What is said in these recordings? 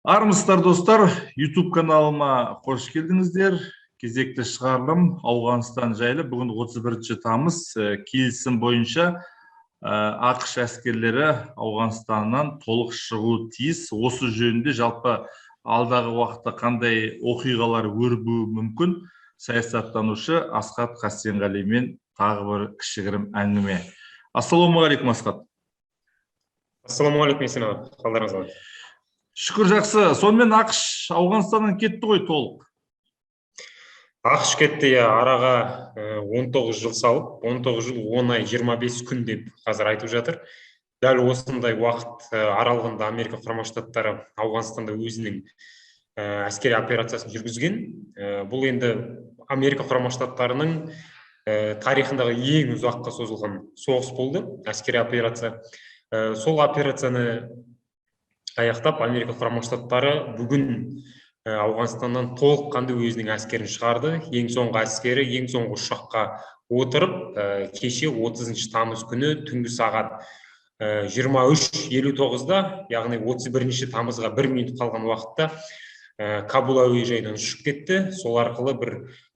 Армысыздар, достар! YouTube каналыма қош келдіңіздер. Кезекті шығарылым Ауғанстан жайлы. Бүгін 31 тамыз. Келісім бойынша АҚШ әскерлері Ауғанстаннан толық шығуы тиіс. Осы жөнінде жалпы алдағы уақытта қандай оқиғалар өрбуі мүмкін? Саясаттанушы Асхат Қасенғалимен тағы бір кішігірім әңгіме. Ассалаумағалейкум, Асхат! Ассалаумағалейкум, Есен аға, қалдарыңыз қалай? Шүкір, жақсы. Сонымен, АҚШ Ауғанстаннан кетті ғой толық. АҚШ кетті, иә. Араға 19 жыл салып, 19 жыл 10 ай 25 күн деп қазір айтып жатыр. Дәл осындай уақыт аралығында Америка Құрама Штаттары Ауғанстанда өзінің әскери операциясын жүргізген. Бұл енді Америка Құрама Штаттарының тарихындағы ең ұзаққа созылған соғыс болды, әскери операция. Сол операцияны аяқтап, Америка Құрама Штаттары бүгін Ауғанстаннан толыққанды өзінің әскерін шығарды. Ең соңғы әскері ең соңғы ұшаққа отырып, кеше, 30 тамыз күні түнгі сағат 23:59-да, яғни 31 тамызға бір минут қалған уақытта Кабул әуежайынан ұшып кетті. Сол арқылы бір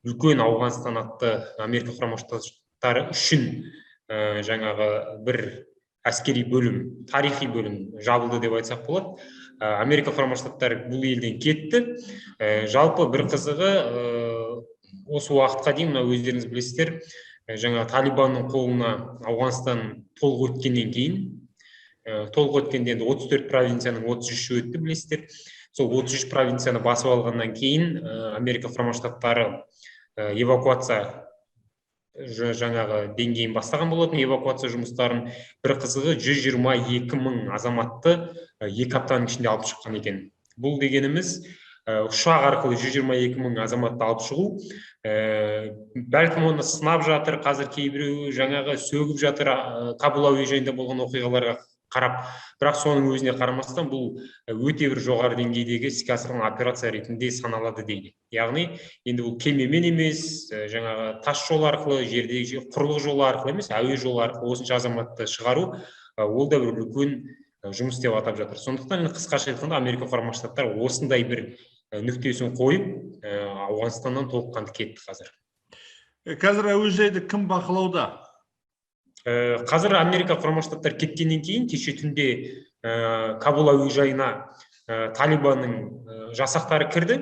үлкен Ауғанстан атты Америка Құрама Штаттары үшін жаңағы бір әскери бөлім, тарихи бөлім жабылды деп айтсақ болады. Америка Құрама Штаттары бұл елден кетті. Жалпы бір қызығы, осы уақытқа дейін мына өздеріңіз білесіздер, жаңа Талибанның қолына Ауғанстан толық өткеннен кейін, толық өткенде енді 34 провинцияның 33-і өтті, білесіздер. Сол 33 провинцияны басып алғаннан кейін Америка Құрама Штаттары эвакуация жаңағы деңгейін бастаған болатын, эвакуация жұмыстарын. Бір қызығы, 122 мың азаматты 2 аптаның ішінде алып шыққан екен. Бұл дегеніміз ұшақ арқылы 122 мың азаматты алып шығу. Бәлкім, оны сынап жатыр қазір кейбіреуі, жаңағы сөгіп жатыр Кабул әуежайында болған оқиғаларға қарап. Бірақ соның өзіне қарамастан, бұл өте бір жоғары деңгейдегі іске асырылған операция ретінде саналады дейді. Яғни енді бұл кемемен емес, жаңағы тас жол арқылы, жерде құрлық жолы арқылы емес, әуе жолы арқылы осынша азаматты шығару, ол да бір үлкен жұмыс деп атап жатыр. Сондықтан енді қысқаша айтқанда, Америка Құрама Штаттары осындай бір нүктесін қойып, Ауғанстаннан толыққанды кетті қазір. Қазір әуежайды кім бақылауда? Қазір Америка Құрама Штаттары кеткеннен кейін кеше түнде Кабул әуежайына Талибанның жасақтары кірді.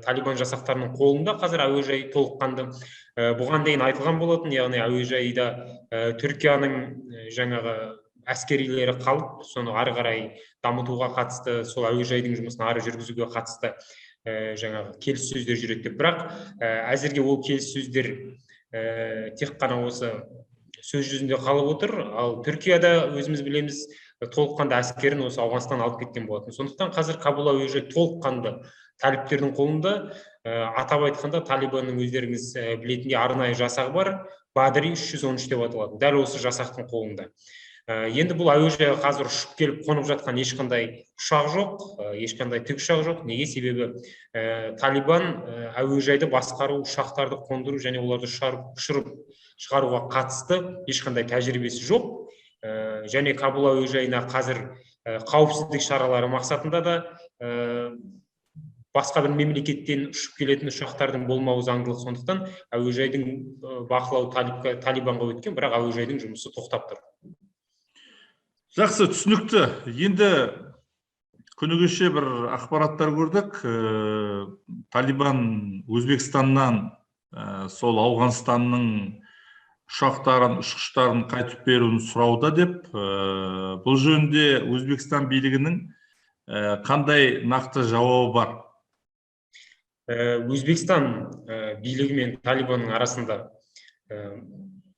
Талибан жасақтарының қолында қазір әуежай толыққанды. Бұған дейін айтылған болатын, яғни әуежайда Түркияның жаңағы әскерилері қалып, соны ары қарай дамытуға қатысты, сол әуежайдың жұмысын ары жүргізуге қатысты жаңағы келіссөздер жүреді деп. Бірақ әзірге ол келіссөздер тек қана осы сөз жүзінде қалып отыр. Ал Түркияда, өзіміз білеміз, толыққанды әскерін осы Ауғанстан алып кеткен болатын. Сондықтан қазір Кабул әуежайы толыққанды тәліптердің қолында. Атап айтқанда, Талибанның, өздеріңіз білетіндей, арнайы жасағы бар, Бадри 313 деп аталады, дәл осы жасақтың қолында. Енді бұл әуежайға қазір ұшып келіп қонып жатқан ешқандай ұшақ жоқ, ешқандай тікұшақ жоқ. Неге? Себебі Талибан әуежайды басқару, ұшақтарды қондыру және оларды ұшырып шығаруға қатысты ешқандай тәжірибесі жоқ. Және Кабул әуежайына қазір қауіпсіздік шаралары мақсатында да басқа бір мемлекеттен ұшып келетін ұшақтардың болмауы заңдылық. Сондықтан әуежайдың бақылауы Талибанға өткен, бірақ әуежайдың жұмысы тоқтап тұр. Жақсы, түсінікті. Енді күні кеше бір ақпараттар көрдік. Талибан Өзбекстаннан сол Ауғанстанның ұшақтарын, ұшқыштарын қайтып беруін сұрауда деп. Бұл жөнінде Өзбекстан билігінің қандай нақты жауабы бар? Өзбекстан билігі мен Талибанның арасында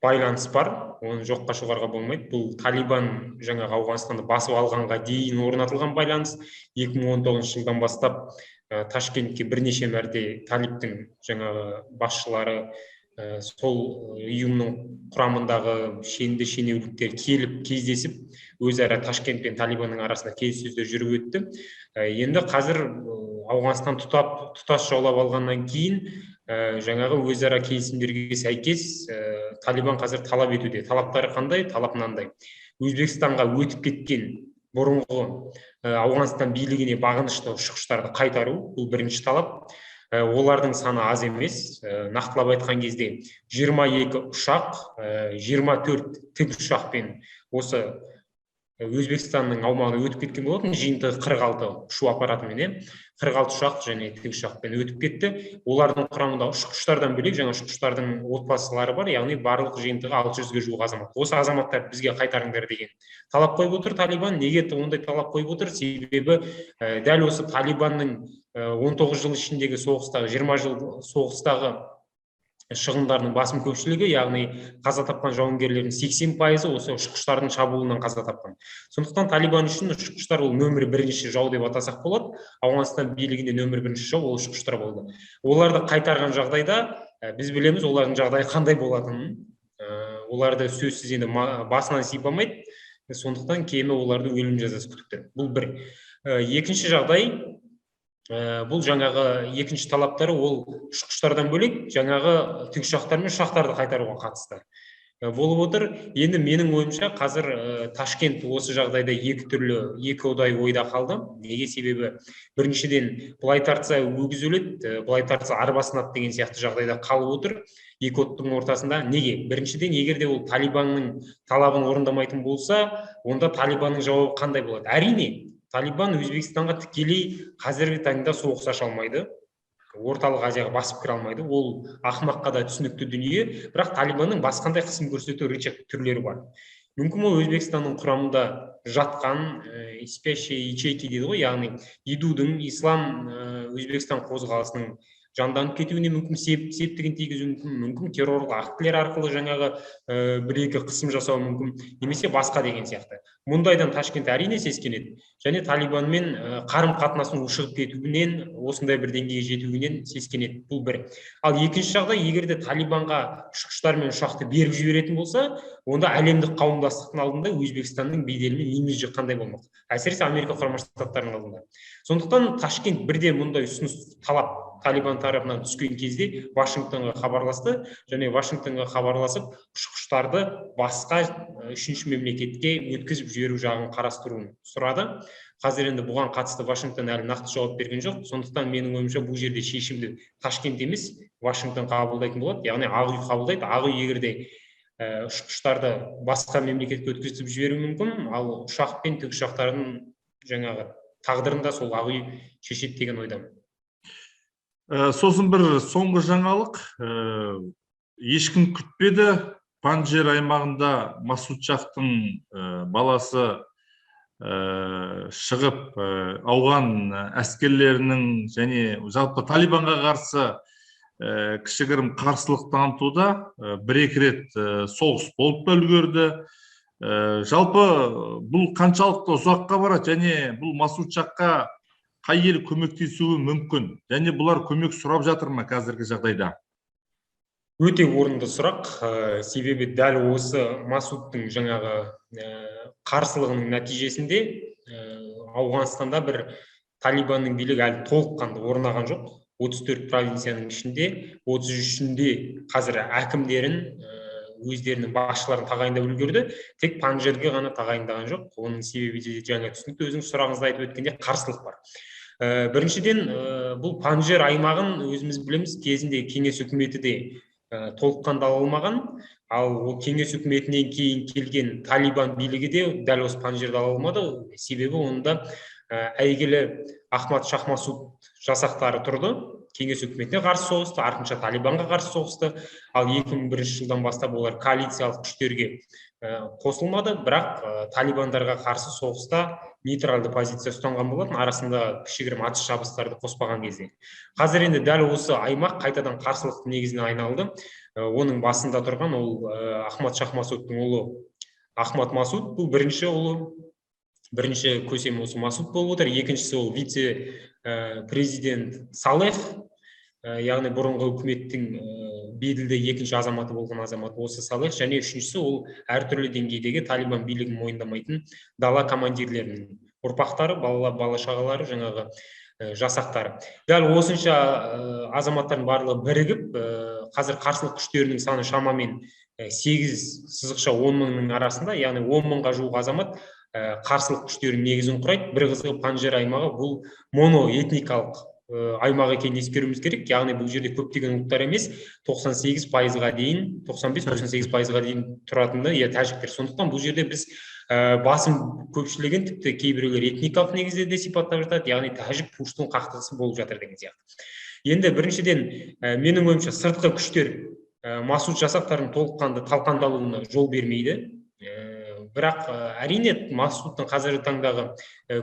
байланыс бар, оны жоққа шығаруға болмайды. Бұл Талибан жаңағы Ауғанстанды басып алғанға дейін орнатылған байланыс. 2019 жылдан бастап Ташкентке бірнеше мәрте талиптің жаңағы басшылары, сол ұйымның құрамындағы шенді шенеуніктер келіп кездесіп, өзара Ташкент пен Талибанның арасында келіссөздер жүріп өтті. Енді қазір Ауғанстан тұтас жаулап алғаннан кейін, жаңағы өзара келісімдерге сәйкес, Талибан қазір талап етуде. Талаптары қандай? Талап мынандай: Өзбекстанға өтіп кеткен Бұрынғы Ауғанстан билігіне бағынышты ұшқыштарды қайтару, бұл бірінші талап. Олардың саны аз емес, нақтылап айтқан кезде 22 ұшақ, 24 тікұшақпен осы Өзбекстанның аумағына өтіп кеткен болатын. Жиынтығы 46 ұшу аппаратыменен, 46 ұшақ және тікұшақпен өтіп кетті. Олардың құрамында ұшқыштардан бөлек жаңа ұшқыштардың отбасылары бар, яғни барлық жиынтығы 600-ге жуық азамат. Осы азаматтарды бізге қайтарыңдар деген талап қойып отыр Талибан. Неге ондай талап қойып отыр? Себебі дәл осы Талибанның 19 жыл ішіндегі соғыстағы, 20 жыл соғыстағы шығындарының басым көпшілігі, яғни қаза тапқан жауынгерлердің 80% осы ұшқыштардың шабуылынан қаза тапқан. Сондықтан Талибан үшін ұшқыштар ол нөмір бірінші жау деп атасақ болады. Ауғанстан билігінде нөмір бірінші жау ол ұшқыштар болды. Оларды қайтарған жағдайда біз білеміз олардың жағдайы қандай болатынын. Оларды сөзсіз енді басынан сипамайды. Сондықтан кемі оларды өлім жазасы күтіп тұр. Бұл бір. Екінші жағдай, бұл жаңағы екінші талаптары ол ұшқыштардан бөлек жаңағы тікұшақтар мен ұшақтарды қайтаруға қатысты болып отыр. Енді менің ойымша қазір Ташкент осы жағдайда екі түрлі, екі ұдай ойда қалды. Неге? Себебі біріншіден былай тартса өгіз өледі, былай тартса арба сынады деген сияқты жағдайда қалып отыр екі оттың ортасында. Неге? Біріншіден, егер де ол Талибанның талабын орындамайтын болса, онда Талибанның жауабы қандай болады? Әрине, Талибан Өзбекстанға тікелей қазіргі таңда соғыс аша алмайды, Орталық Азияға басып кіре алмайды. Ол ақымаққа да түсінікті дүние. Бірақ Талибанның басқандай қысым көрсету рычаг түрлері бар. Мүмкін ол Өзбекстанның құрамында жатқан спящие ячейки дейді ғой, яғни ИДУ-дың, Ислам Өзбекстан қозғалысының жанданып кетуіне мүмкін септігін тигізуі мүмкін, мүмкін террорлық актілер арқылы жаңағы бір-екі қысым жасауы мүмкін, немесе басқа деген сияқты. Мұндайдан Ташкент әрине сескенеді және Талибанмен қарым-қатынасының ушығып кетуінен, осындай бір деңгейге жетуінен сескенеді. Бұл бір. Ал екінші жағдай, егер де Талибанға ұшқыштар мен ұшақты беріп жіберетін болса, онда әлемдік қауымдастықтың алдында Өзбекстанның беделі мен имиджі қандай болмақ? Әсіресе Америка Құрама Штаттарының алдында. Сондықтан Ташкент бірден мұндай ұсыныс талап Талибан тарапынан түскен кезде Вашингтонға хабарласты және Вашингтонға хабарласып ұшқыштарды басқа үшінші мемлекетке өткізіп жіберу жағын қарастыруын сұрады. Қазір енді бұған қатысты Вашингтон әлі нақты жауап берген жоқ. Сондықтан менің ойымша бұл жерде шешімді Ташкент емес, Вашингтон қабылдайтын болады, яғни Ақ үй қабылдайды. Ақ үй егер де ұшқыштарды басқа мемлекетке өткізіп жіберуі мүмкін, ал ұшақ пен тікұшақтардың жаңағы тағдырын да сол Ақ үй шешеді деген ойдамын. Сосын бір соңғы жаңалық, ешкім күтпеді. Панджер аймағында Масуд Шахтың баласы шығып, ауған әскерлерінің және жалпы Талибанға қарсы кішігірім қарсылық танытуда. Бір-екі рет соғыс болып та үлгерді. Жалпы бұл қаншалықты ұзаққа барады және бұл Масуд Шахқа қай ел көмектесуі мүмкін және бұлар көмек сұрап жатыр ма қазіргі жағдайда? Өте орынды сұрақ, себебі дәл осы Масудтың жаңағы қарсылығының нәтижесінде Ауғанстанда бір Талибанның билігі әлі толыққанды орнаған жоқ. 34 провинцияның ішінде 33-інде қазір әкімдерін, өздерінің басшыларын тағайындап үлгерді, тек Панджерге ғана тағайындаған жоқ. Оның себебі де жаңа түсінікті, өзіңіз сұрағыңызда айтып өткенде қарсылық бар. Біріншіден, бұл Панджер аймағын өзіміз білеміз, кезінде кеңес үкіметі де толыққанды ала алмаған, ал ол кеңес үкіметінен кейін келген Талибан билігі де дәл осы Панджерді ала алмады. Себебі онда әйгілі Ахмад Шах Масуд жасақтары тұрды, кеңес үкіметіне қарсы соғысты, артынша Талибанға қарсы соғысты. Ал 2001 жылдан бастап олар коалициялық күштерге қосылмады, бірақ Талибандарға қарсы соғыста нейтралды позиция ұстанған болатын, арасында кішігірім атыс шабыстарды қоспаған кезде. Қазір енді дәл осы аймақ қайтадан қарсылықтың негізіне айналды. Оның басында тұрған ол Ахмад Шах Масудтың ұлы Ахмад Масуд, бұл бірінші ұлы, бірінші көсем осы Масуд болып отыр. Екіншісі ол вице президент Салех, яғни бұрынғы үкіметтің беделді екінші азаматы болған азамат осы Салех, және үшіншісі ол әртүрлі деңгейдегі Талибан билігін мойындамайтын дала командирлерінің ұрпақтары, бала шағалары, жаңағы жасақтары. Дәл осынша азаматтардың барлығы бірігіп, қазір қарсылық күштерінің саны шамамен 8,10 мыңның арасында, яғни 10 мыңға жуық азамат қарсылық күштерінің негізін құрайды. Бір қызығы, Панджер аймағы бұл моноэтникалық аймақ екенін ескеруіміз керек. Яғни бұл жерде көптеген ұлттар емес, 98%-ға дейін, 95-98%-ға дейін тұратыны иә тәжіктер. Сондықтан бұл жерде біз басым көпшілігін, тіпті кейбіреулер этникалық негізде де сипаттап жатады, яғни тәжік пуштун қақтығысы болып жатыр деген сияқты. Енді біріншіден, менің ойымша, сыртқы күштер Масуд жасақтарының толыққанды талқандалуына жол бермейді. Бірақ әрине, Масудтың қазіргі таңдағы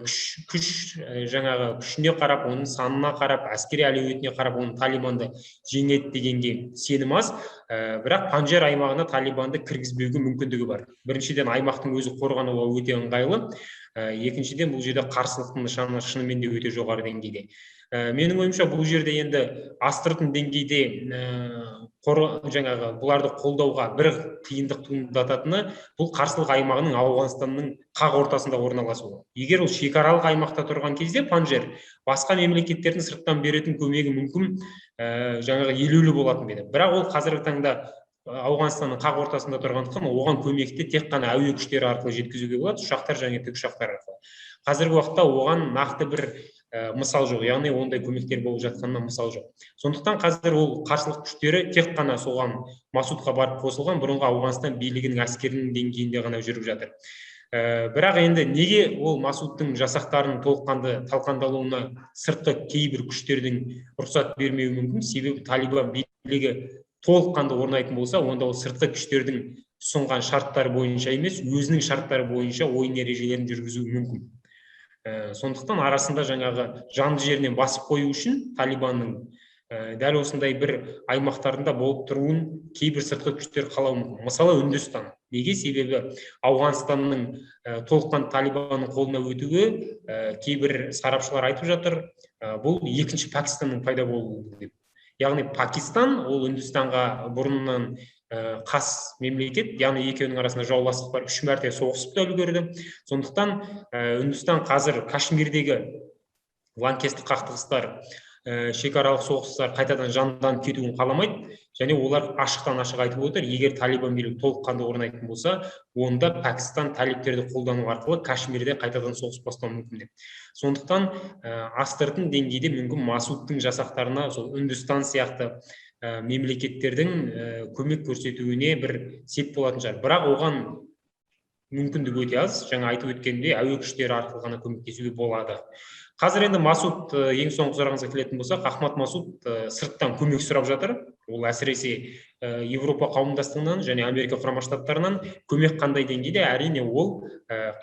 күш жаңағы күшіне қарап, оның санына қарап, әскери әлеуетіне қарап, оның Талибанды жеңеді дегенге сенім аз. Бірақ Панджер аймағына Талибанды кіргізбеуге мүмкіндігі бар. Біріншіден, аймақтың өзі қорғануға өте ыңғайлы. Екіншіден, бұл жерде қарсылықтың нышаны шынымен де өте жоғары деңгейде. Менің ойымша, бұл жерде енді астыртын деңгейде жаңағы бұларды қолдауға бір қиындық туындататыны бұл қарсылық аймағының Ауғанстанның қақ ортасында орналасуы. Егер ол шекаралық аймақта тұрған кезде Панджер басқа мемлекеттердің сырттан беретін көмегі мүмкін жаңағы елеулі болатын еді. Бірақ ол қазіргі таңда Ауғанстанның қақ ортасында тұрғандықтан, оған көмекті тек қана әуе күштері арқылы жеткізуге болады, ұшақтар және тікұшақтар арқылы. Қазіргі уақытта оған нақты бір мысал жоқ, яғни ондай көмектер болып жатқанына мысал жоқ. Сондықтан қазір ол қарсылық күштері тек қана соған Масудқа барып қосылған бұрынғы Ауғанстан билігінің әскерінің деңгейінде ғана жүріп жатыр. Бірақ енді неге ол Масудтың жасақтарының толыққанды талқандалуына сыртқы кейбір күштердің рұқсат бермеуі мүмкін? Себебі Талибан билігі толыққанды орнайтын болса, онда ол сыртқы күштердің ұсынған шарттары бойынша емес, өзінің шарттары бойынша ойын ережелерін жүргізуі мүмкін. Сондықтан арасында жаңағы жанды жерінен басып қою үшін Талибанның дәл осындай бір аймақтарында болып тұруын кейбір сыртқы күштер қалауы мүмкін. Мысалы, Үндістан. Неге? Себебі Ауғанстанның толыққанды Талибанның қолына өтуі, кейбір сарапшылар айтып жатыр, бұл екінші Пәкістанның пайда болуы деп. Яғни Пакистан ол Үндістанға бұрыннан қас мемлекет, яғни екеуінің арасында жауластық бар, 3 мәрте соғысып та үлгерді. Сондықтан Үндістан қазір Кашмирдегі лаңкестік қақтығыстар, шекаралық соғыстар қайтадан жанданып кетуін қаламайды, және олар ашықтан ашық айтып отыр, егер Талибан билігі толыққанды орнайтын болса, онда Пәкістан талибтерді қолдану арқылы Кашмирде қайтадан соғыс бастауы мүмкін деп. Сондықтан астыртын деңгейде мүмкін Масудтың жасақтарына сол Үндістан сияқты мемлекеттердің көмек көрсетуіне бір сеп болатын шығар. Бірақ оған мүмкіндік өте аз. Жаңа айтып өткенімдей, әуе күштері арқылы ғана көмектесуге болады. Қазір енді Масуд, ең соңғы сұрағыңызға келетін болсақ, Ахмад Масуд сырттан көмек сұрап жатыр. Ол әсіресе Европа қауымдастығынан және Америка Құрама Штаттарынан. Көмек қандай деңгейде? Әрине, ол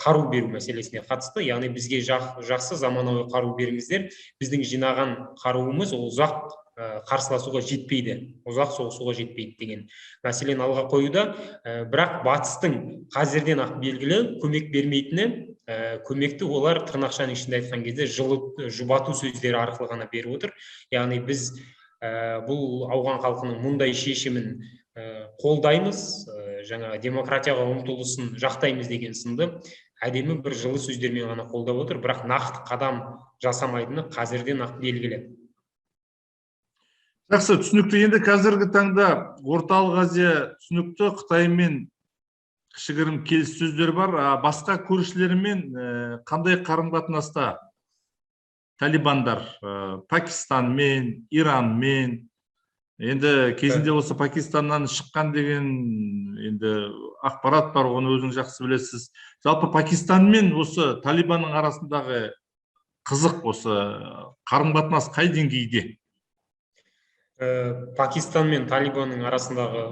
қару беру мәселесіне қатысты. Яғни бізге жақсы заманауи қару беріңіздер. Біздің жинаған қаруымыз ол ұзақ қарсыласуға жетпейді, ұзақ соғысуға жетпейді деген мәселені алға қоюда. Бірақ батыстың қазірден ақ белгілі көмек бермейтіні, көмекті олар тырнақшаның ішінде айтқан кезде жылы жұбату сөздері арқылы ғана беріп отыр. Яғни біз бұл ауған халқының мұндай шешімін қолдаймыз, жаңағы демократияға ұмтылысын жақтаймыз деген сынды әдемі бір жылы сөздермен ғана қолдап отыр, бірақ нақты қадам жасамайтыны қазірден ақ белгілі. Жақсы, түсінікті. Енді қазіргі таңда Орталық Азия түсінікті, Қытаймен кішігірім келіссөздер бар. Басқа көршілермен қандай қарым-қатынаста талибандар? Пакистанмен, Иранмен. Енді кезінде осы Пакистаннан шыққан деген енді ақпарат бар, оны өзің жақсы білесіз. Жалпы Пакистанмен осы Талибанның арасындағы қызық осы қарым-қатынас қай деңгейде? Пакистан мен Талибанның арасындағы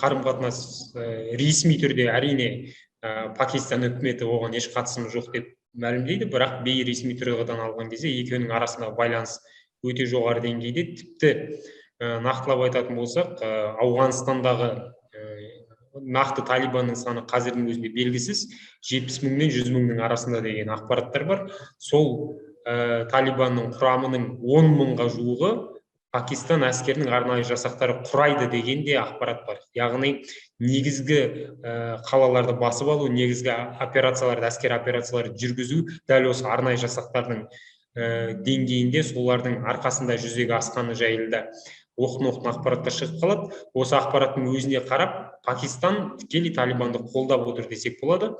қарым-қатынас ресми түрде әрине Пакистан үкіметі оған еш қатысым жоқ деп мәлімдейді, бірақ бейресми тұрғыдан алған кезде екеуінің арасындағы байланыс өте жоғары деңгейде. Тіпті нақтылап айтатын болсақ, Ауғанстандағы нақты Талибанның саны қазірдің өзінде белгісіз, 70 мың мен 100 мыңның арасында деген ақпараттар бар. Сол Талибанның құрамының 10 мыңға жуығы Пакистан әскерінің арнайы жасақтары құрайды деген де ақпарат бар. Яғни негізгі қалаларды басып алу, негізгі операцияларды, әскери операцияларды жүргізу дәл осы арнайы жасақтардың деңгейінде, солардың арқасында жүзеге асқаны жайлы да Оқтын-оқтын ақпараттар шығып қалады. Осы ақпараттың өзіне қарап, Пакистан тікелей Талибанды қолдап отыр десек болады.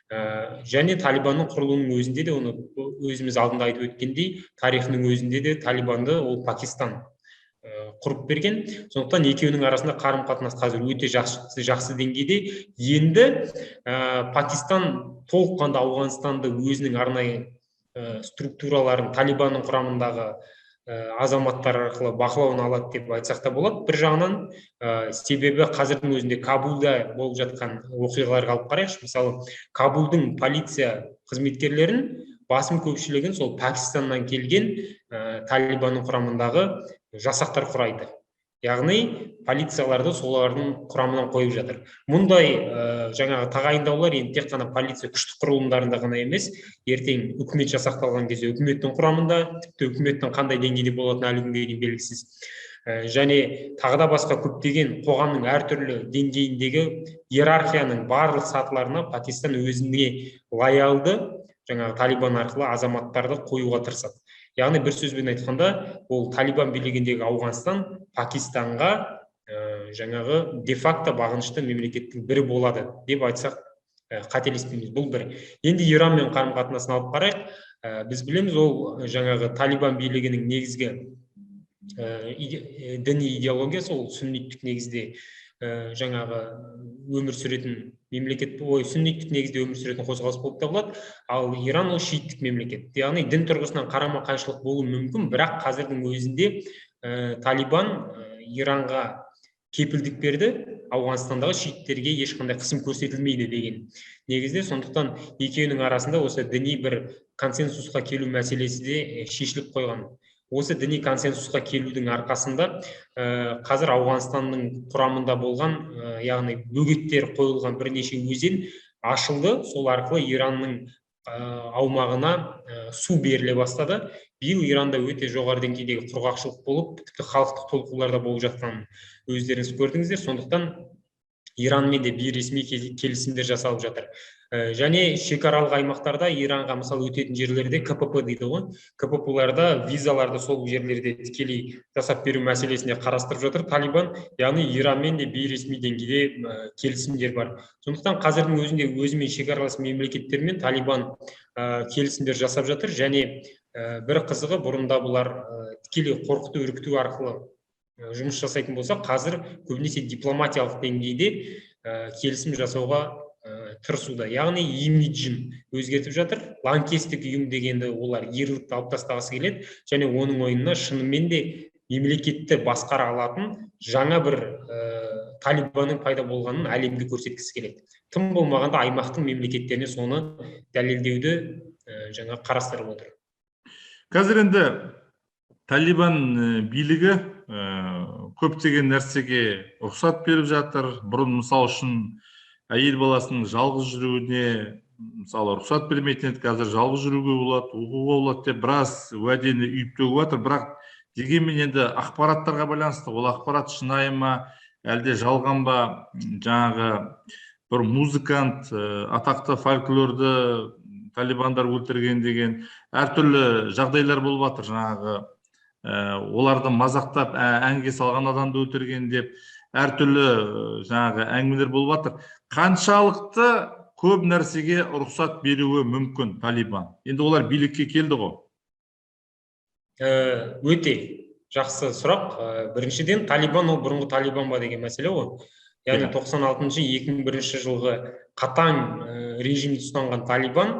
Және Талибанның құрылуының өзінде де, оны өзіміз алдында айтып өткендей, тарихының өзінде де Талибанды ол Пакистан құрып берген. Сондықтан екеуінің арасында қарым-қатынас қазір өте жақсы деңгейде. Енді Пакистан толыққанды Ауғанстанды өзінің арнайы структураларын Талибанның құрамындағы азаматтар арқылы бақылауына алады деп айтсақ та болады. Бір жағынан, себебі қазірдің өзінде Кабулда болып жатқан оқиғаларға алып қарайықшы. Мысалы, Кабулдың полиция қызметкерлерін басым көпшілігін сол Пәкістаннан келген Талибанның құрамындағы жасақтар құрайды. Яғни полицияларды солардың құрамынан қойып жатыр. Мұндай жаңағы тағайындаулар енді тек қана полиция күштік құрылымдарында ғана емес, ертең үкімет жасақталған кезде үкіметтің құрамында, тіпті үкіметтің қандай деңгейде болатыны әлі күнге дейін белгісіз. Және тағы да басқа көптеген қоғамның әртүрлі деңгейіндегі иерархияның барлық сатыларына Пакистан өзіне лоялды жаңағы Талибан арқылы азаматтарды қоюға тырысады. Яғни бір сөзбен айтқанда, ол Талибан билігіндегі Ауғанстан Пакистанға жаңағы де-факто бағынышты мемлекеттің бірі болады деп айтсақ, қателеспейміз. Бұл бір. Енді Иранмен қарым-қатынасын алып қарайық. Біз білеміз, ол жаңағы Талибан билігінің негізгі діни идеологиясы ол сүнниттік негізде жаңағы өмір сүретін мемлекет, ой, сүнниттік негізде өмір сүретін қозғалыс болып табылады. Ал Иран ол шииттік мемлекет. Яғни дін тұрғысынан қарама-қайшылық болуы мүмкін, бірақ қазірдің өзінде Талибан Иранға кепілдік берді, Ауғанстандағы шииттерге ешқандай қысым көрсетілмейді деген негізде. Сондықтан екеуінің арасында осы діни бір консенсусқа келу мәселесі де шешіліп қойған. Осы діни консенсусқа келудің арқасында қазір Ауғанстанның құрамында болған, яғни бөгеттер қойылған бірнеше өзен ашылды. Сол арқылы Иранның аумағына су беріле бастады. Биыл Иранда өте жоғары деңгейдегі құрғақшылық болып, тіпті халықтық толқулар да болып жатқанын өздеріңіз көрдіңіздер. Сондықтан Иранмен де бейресми келісімдер жасалып жатыр. Және шекаралық аймақтарда Иранға мысалы өтетін жерлерде КПП дейді ғой, КПП-ларда визаларды сол жерлерде тікелей жасап беру мәселесіне қарастырып жатыр Талибан. Яғни Иранмен де бейресми деңгейде келісімдер бар. Сондықтан қазірдің өзінде өзімен шекаралас мемлекеттермен Талибан келісімдер жасап жатыр. Және бір қызығы, бұрында бұлар тікелей қорқыту, үркіту арқылы жұмыс жасайтын болса, қазір көбінесе дипломатиялық деңгейде келісім жасауға тырысуда. Яғни имиджін өзгертіп жатыр. Лаңкестік ұйым дегенді олар ерлікті алып тастағысы келеді және оның ойына шынымен де мемлекетті басқара алатын жаңа бір Талибанның пайда болғанын әлемге көрсеткісі келеді. Тым болмағанда аймақтың мемлекеттеріне соны дәлелдеуді жаңа қарастырып отыр. Қазір енді Талибан билігі көптеген нәрсеге рұқсат беріп жатыр. Бұрын мысал үшін әйел баласының жалғыз жүруіне мысалы рұқсат бермейтін еді, қазір жалғыз жүруге болады, оқуға болады деп біраз уәдені үйіп төгіп жатыр. Бірақ дегенмен енді ақпараттарға байланысты, ол ақпарат шынайы ма, әлде жалған ба, жаңағы бір музыкант, атақты фольклорды талибандар өлтірген деген әртүрлі жағдайлар болып жатыр. Жаңағы оларды мазақтап әнге салған адамды өлтірген деп әртүрлі жаңағы әңгімелер болып жатыр. Қаншалықты көп нәрсеге рұқсат беруі мүмкін Талибан? Енді олар билікке келді ғой. Өте жақсы сұрақ. Біріншіден, Талибан ол бұрынғы Талибан ба деген мәселе ғой. Яғни 96-шы, 2001 жылғы қатаң режимді ұстанған Талибан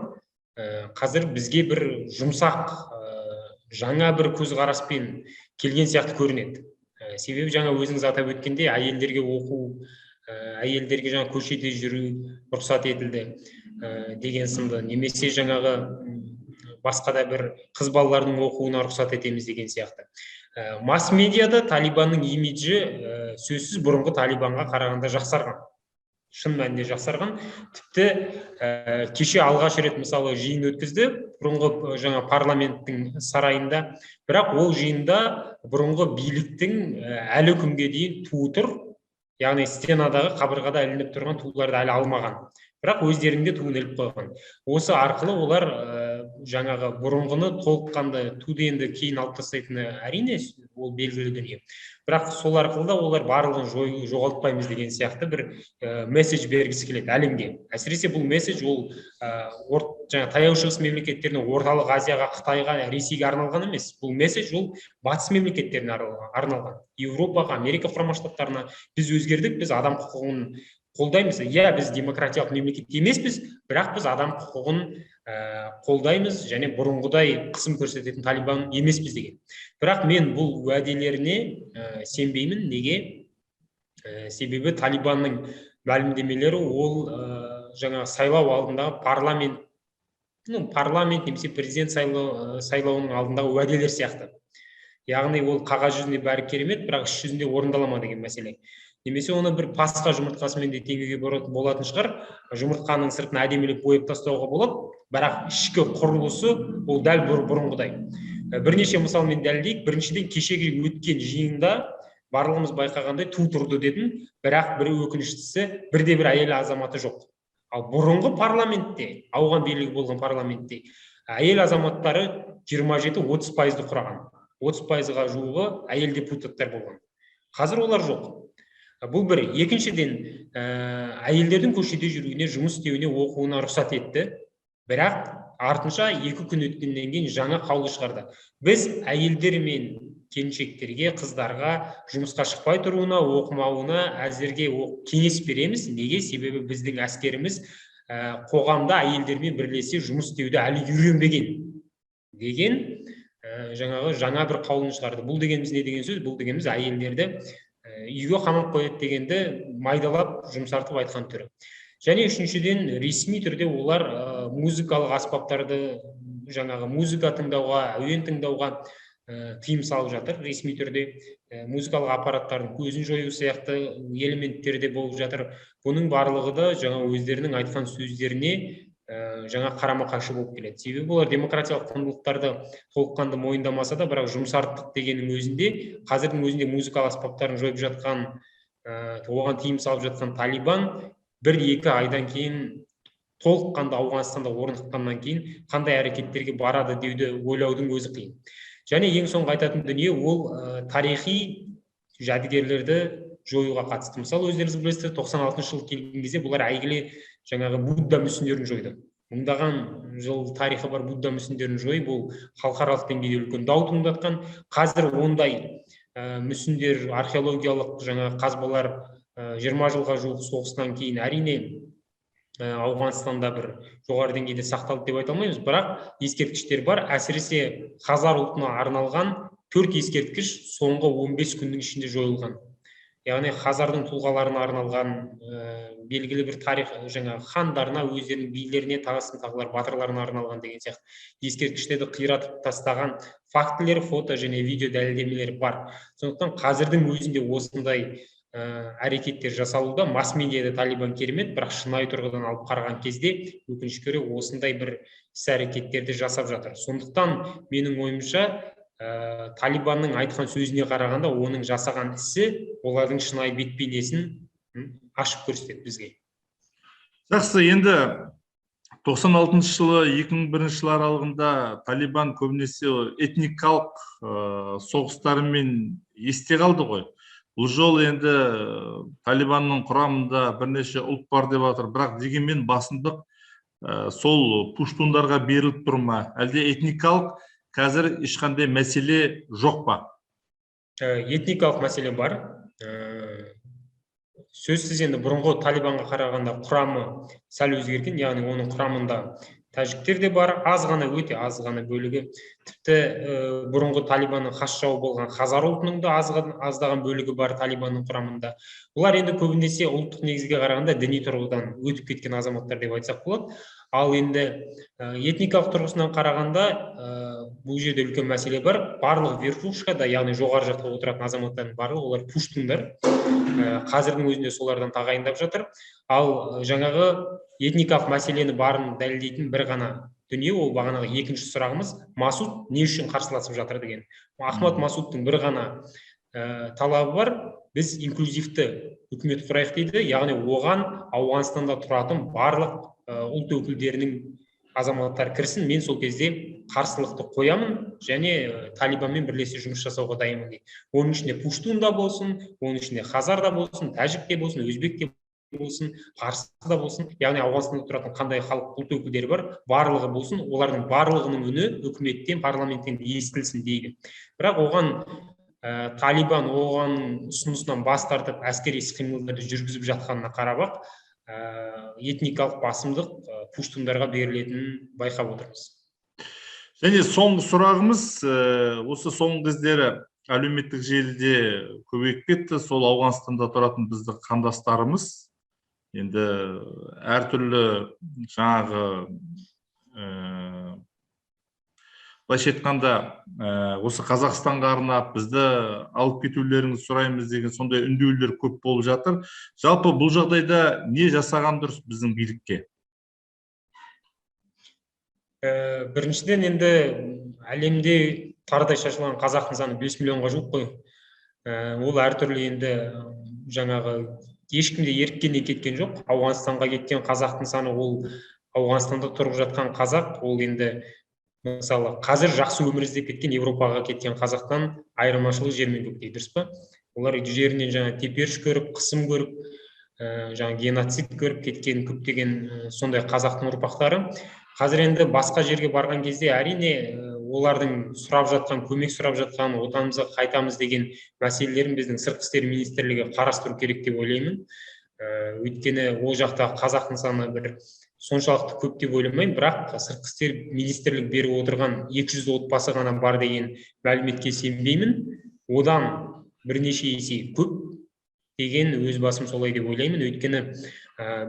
қазір бізге бір жұмсақ, жаңа бір көзқараспен келген сияқты көрінеді. Себебі жаңа өзіңіз атап өткендей, әйелдерге оқу, әйелдерге жаңа көшеде жүру рұқсат етілді деген сынды, немесе жаңағы басқа да бір қыз балалардың оқуына рұқсат етеміз деген сияқты. Масс медиада Талибанның имиджі сөзсіз бұрынғы Талибанға қарағанда жақсарған. Шын мәнінде жақсарған. Тіпті кеше алғаш рет мысалы жиын өткізді бұрынғы жаңа парламенттің сарайында, бірақ ол жиында бұрынғы биліктің әлі күнге дейін туы тұр, яғни стенадағы қабырғада ілініп тұрған туларды әлі алмаған, бірақ өздерінде туын іліп қойған. Осы арқылы олар жаңағы бұрынғыны толыққанды туды енді кейін алып тастайтыны әрине Ол белгілі дүние. Бірақ сол арқылы да олар барлығын жоғалтпаймыз деген сияқты бір месседж бергісі келеді әлемге. Әсіресе бұл месседж ол жаңа Таяу Шығыс мемлекеттеріне, Орталық Азияға, Қытайға, Ресейге арналған емес. Бұл месседж ол батыс мемлекеттеріне арналған. Еуропаға, Америка Құрама Штаттарына. Біз өзгердік, біз адам құқығын қолдаймыз. Иә, біз демократиялық мемлекет емеспіз, бірақ біз адам құқығын қолдаймыз және бұрынғыдай қысым көрсететін Талибан емеспіз деген. Бірақ мен бұл уәделеріне сенбеймін. Неге? Себебі Талибанның мәлімдемелері ол жаңа сайлау алдындағы парламент, парламент немесе президент сайлауының алдындағы уәделер сияқты. Яғни ол қағаз жүзінде бәрі керемет, бірақ іс жүзінде орындала ма деген мәселе. Немесе оны бір пасха жұмыртқасымен де теңеуге болатын шығар. Жұмыртқаның сыртын әдемілеп бояп тастауға болады, бірақ ішкі құрылысы ол дәл бұрынғыдай. Бірнеше мысалмен дәлелдейік. Біріншіден, кешегі өткен жиында барлығымыз байқағандай ту тұрды дедім, бірақ бір өкініштісі, бірде бір әйел азаматы жоқ. Ал бұрынғы парламентте, ауған билігі болған парламентте әйел азаматтары 27-30% құраған. 30%-ға жуығы әйел депутаттар болған. Қазір олар жоқ. Бұл бір. Екіншіден, әйелдердің көшеде жүруіне, жұмыс істеуіне, оқуына рұқсат етті. Бірақ артынша 2 күн өткеннен кейін жаңа қаулы шығарды. Біз әйелдер мен келіншектерге, қыздарға жұмысқа шықпай тұруына, оқымауына әзірге кеңес береміз. Неге? Себебі біздің әскеріміз қоғамда әйелдермен бірлесе жұмыс істеуді әлі үйренбеген деген жаңағы жаңа бір қаулыны шығарды. Бұл дегеніміз не деген сөз? Бұл дегеніміз әйелдерді үйге қамап қояды дегенді майдалап, жұмсартып айтқан түрі. Және үшіншіден, ресми түрде олар музыкалық аспаптарды, жаңағы музыка тыңдауға, әуен тыңдауға тыйым салып жатыр. Ресми түрде музыкалық аппараттардың көзін жою сияқты элементтер де болып жатыр. Бұның барлығы да жаңа өздерінің айтқан сөздеріне жаңа қарама-қайшы болып келеді. Себебі олар демократиялық құндылықтарды толыққанды мойындамаса да, бірақ жұмсарттық дегеннің өзінде, қазірдің өзінде музыкалық аспаптарын жойып жатқан, оған тыйым салып жатқан Талибан 1-2 айдан кейін толыққанды Ауғанстанда орныққаннан кейін қандай әрекеттерге барады деуді ойлаудың өзі қиын. Және ең соңғы айтатын дүние ол тарихи жәдігерлерді жоюға қатысты. Мысалы, өздеріңіз білесіздер, 96 жыл келген кезде бұлар әйгілі жаңағы Будда мүсіндерін жойды. Мыңдаған жыл тарихы бар Будда мүсіндерін жойып, ол халықаралық деңгейде үлкен дау туындатқан. Қазір ондай мүсіндер, археологиялық жаңағы қазбалар 20 жылға жуық соғыстан кейін әрине Ауғанстанда бір жоғары деңгейде сақталды деп айта алмаймыз, бірақ ескерткіштер бар. Әсіресе Хазар ұлтына арналған 4 ескерткіш соңғы 15 күннің ішінде жойылған. Яғни Хазардың тұлғаларына арналған белгілі бір тарих, жаңағы хандарына, өздерінің билеріне, тағысын тағылар батырларына арналған деген сияқты ескерткіштерді қиратып тастаған фактілер, фото және видео дәлелдемелер бар. Сондықтан қазірдің өзінде осындай әрекеттер жасалуда. Масс медиада Талибан керемет, бірақ шынайы тұрғыдан алып қараған кезде өкінішке орай осындай бір іс әрекеттерді жасап жатыр. Сондықтан менің ойымша, Талибанның айтқан сөзіне қарағанда оның жасаған ісі олардың шынайы бет бейнесін ашып көрсетеді бізге. Жақсы, енді 96 жылы 2001 жыл аралығында Талибан көбінесе этникалық соғыстарымен есте қалды ғой. Бұл жолы енді Талибанның құрамында бірнеше ұлт бар деп жатыр, бірақ дегенмен басымдық сол пуштундарға беріліп тұр ма? Әлде этникалық қазір ешқандай мәселе жоқ па? Этникалық мәселе бар. Сөзсіз енді бұрынғы Талибанға қарағанда құрамы сәл өзгерген, яғни оның құрамында тәжіктер де бар, аз ғана, өте аз ғана бөлігі. Тіпті бұрынғы Талибанның хас жауы болған Хазар ұлтының да аздаған бөлігі бар Талибанның құрамында. Бұлар енді көбінесе ұлттық негізге қарағанда діни тұрғыдан өтіп кеткен азаматтар деп айтсақ болады. Ал енді этникалық тұрғысынан қарағанда бұл жерде үлкен мәселе бар. Барлық верхушкада, яғни жоғары жақта отыратын азаматтардың барлығы олар пуштундар. Қазірдің өзінде солардан тағайындап жатыр. Ал жаңағы этникалық мәселені барын дәлелдейтін бір ғана дүние, ол бағанағы екінші сұрағымыз, Масуд не үшін қарсыласып жатыр деген. Ахмад Масудтың бір ғана талабы бар: біз инклюзивті үкімет құрайық дейді, яғни оған Ауғанстанда тұратын барлық ұлт өкілдерінің азаматтары кірсін, мен сол кезде қарсылықты қоямын және Талибанмен бірлесе жұмыс жасауға дайынмын дейді. Оның ішінде пуштун да болсын, оның ішінде хазар да болсын, тәжік те болсын, өзбек те болсын, парсы да болсын, яғни Ауғанстанда тұратын қандай халық, ұлт өкілдері бар, барлығы болсын, олардың барлығының үні үкіметтен, парламенттен естілсін дейді. Бірақ оған Талибан оған ұсынысынан бас тартып, әскери іс қимылдарды жүргізіп жатқанына қарап ақ, этникалық басымдық пуштундарға берілетінін байқап отырмыз. Және соңғы сұрағымыз, осы соңғы кездері әлеуметтік желіде көбейіп кетті. Сол Ауғанстанда тұратын біздің қандастарымыз енді әртүрлі жаңағы, былайша айтқанда, осы Қазақстанға арнап, бізді алып кетулеріңізді сұраймыз деген сондай үндеулер көп болып жатыр. Жалпы бұл жағдайда не жасаған дұрыс біздің билікке? Біріншіден, енді әлемде тарыдай шашылған қазақтың саны 5 миллионға жуық қой. Ол әртүрлі енді жаңағы ешкім де еріккеннен кеткен жоқ. Ауғанстанға кеткен қазақтың саны, ол Ауғанстанда тұрып жатқан қазақ, ол енді мысалы қазір жақсы өмір іздеп кеткен Европаға кеткен қазақтан айырмашылығы жер мен көктей, дұрыс па? Олар жерінен жаңа теперіш көріп, қысым көріп, жаңа геноцид көріп кеткен көптеген сондай қазақтың ұрпақтары. Қазір енді басқа жерге барған кезде, әрине, олардың сұрап жатқан, көмек сұрап жатқан, отанымызға қайтамыз деген мәселелерін біздің Сыртқы істер министрлігі қарастыру керек деп ойлаймын. Өйткені ол жақта қазақтың саны бір соншалықты көп деп ойламаймын, бірақ Сыртқы істер министрлігі беріп отырған 200 отбасы ғана бар деген мәліметке сенбеймін. Одан бірнеше есе көп деген өз басым солай деп ойлаймын. Өйткені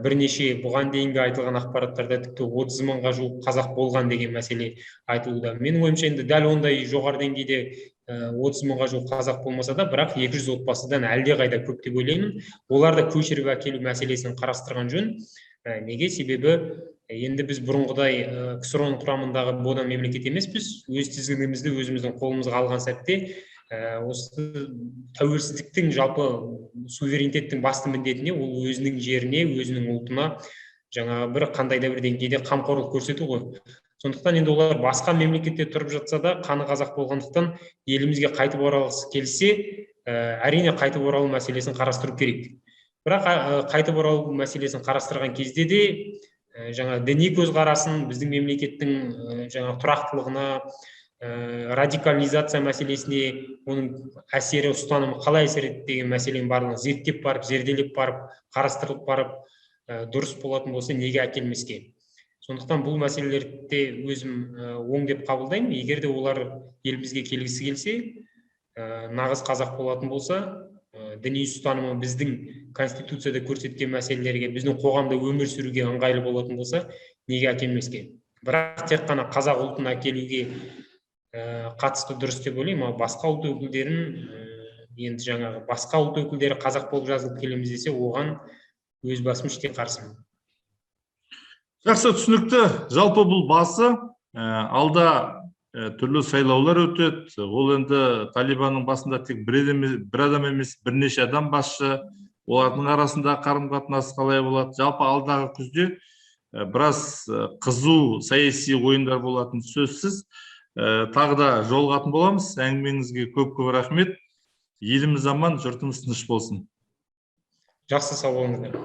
бірнеше бұған дейінгі айтылған ақпараттарда тіпті 30 мыңға жуық қазақ болған деген мәселе айтылуда. Менің ойымша, енді дәл ондай жоғары деңгейде 30 мыңға жуық қазақ болмаса да, бірақ 200 отбасыдан әлдеқайда көп деп ойлаймын. Оларды көшіріп әкелу мәселесін қарастырған жөн. Неге? Себебі енді біз бұрынғыдай КСРО-ның құрамындағы бодан мемлекет емеспіз. Өз тізгінімізді өзіміздің қолымызға алған сәтте, осы тәуелсіздіктің, жалпы суверенитеттің басты міндетіне ол өзінің жеріне, өзінің ұлтына жаңағы бір қандай да бір деңгейде қамқорлық көрсету ғой. Сондықтан енді олар басқа мемлекетте тұрып жатса да, қаны қазақ болғандықтан елімізге қайтып оралғысы келсе, әрине, қайтып оралу мәселесін қарастыру керек. Бірақ қайтып оралу мәселесін қарастырған кезде де жаңа діни көзқарасын біздің мемлекеттің жаңа тұрақтылығына, радикализация мәселесіне оның әсері, ұстанымы қалай әсер етті деген мәселенің барлығын зерттеп барып, зерделеп барып, қарастырып барып, дұрыс болатын болса, неге әкелмеске? Сондықтан бұл мәселелерді де өзім оң деп қабылдаймын. Егер де олар елімізге келгісі келсе, нағыз қазақ болатын болса, діни ұстанымы біздің конституцияда көрсеткен мәселелерге, біздің қоғамда өмір сүруге ыңғайлы болатын болса, неге әкелмеске? Бірақ тек қана қазақ ұлтын әкелуге қатысты дұрыс деп ойлаймын. Ал басқа ұлт өкілдерін, енді жаңағы басқа ұлт өкілдері қазақ болып жазылып келеміз десе, оған өз басым іштей қарсымын. Жақсы, түсінікті. Жалпы бұл басы, алда түрлі сайлаулар өтеді. Ол енді Талибанның басында тек бір адам емес, бірнеше адам басшы. Олардың арасында қарым қатынас қалай болады? Жалпы алдағы күзде біраз қызу саяси ойындар болатын сөзсіз. Тағы да жолығатын боламыз. Әңгімеңізге көп көп рахмет. Еліміз аман, жұртымыз тыныш болсын. Жақсы, сау болыңыздар.